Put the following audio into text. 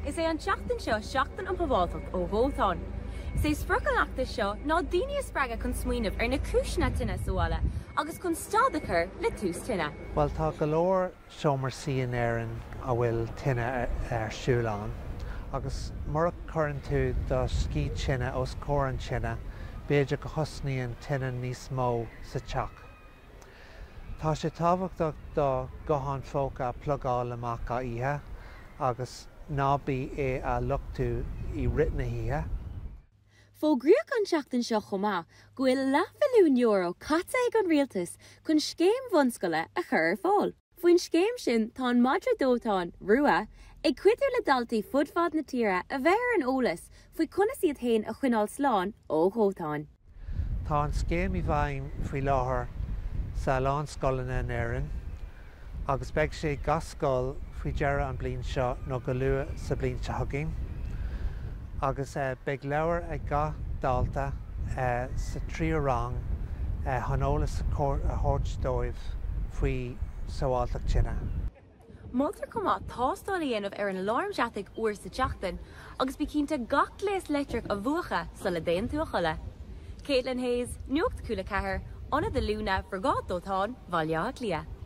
Is é an tseachtain seo Seachtain um Shábháilteacht ó Dhóiteán. Is é sprioc an fheachtais seo ná daoine a spreagadh chun smaoineamh ar na cúiseanna tine sa bhaile agus chun stad a chur le tús tine. Bhuel, tá go leor seomra suí in Éirinn a bhfuil tine ar siúl ann, agus mura gcuireann tú do sciath tine os comhair an tine, b'fhéidir go thosnaíonn tine níos mó sa teach. Tá sé tábhachtach do ghuthán phóca a plugáil amach gach oíche agus ná bí é a luchtú i rith na hoíche. Fógraíodh an tseachtain seo chomh maith go bhfuil leathbhilliún euro caite ag an rialtas chun scéim bhunscoile a chur ar fáil. Faoin scéim sin tá an madra dóiteáin, Rua, ag cuidiú le daltaí fud fad na tíre a bheith ar an eolas faoi conas iad féin a choinneáil slán ó dhóiteáin. Tá an scéim i bhfeidhm faoi láthair sa lán scoileanna in Éirinn agus beidh sé ag gach scoil faoi dheireadh an bliain seo nó go luath sa bliain seo chugainn agus beidh leabhar ag gach dalta sa tríú rang chun eolas a thabhairt dóibh faoi sábháilteacht tine. Moltar chomh maith tástáil a dhéanamh ar an aláram deataigh uair sa tseachtain agus bí cinnte gach gléas leictreach a mhúchadh sula dtéann tú a chodladh. Caitlin Hayes, Nuacht Cúla 4, Ionad Oiliúna Bhriogáid Dóiteáin Bhaile Átha Cliath.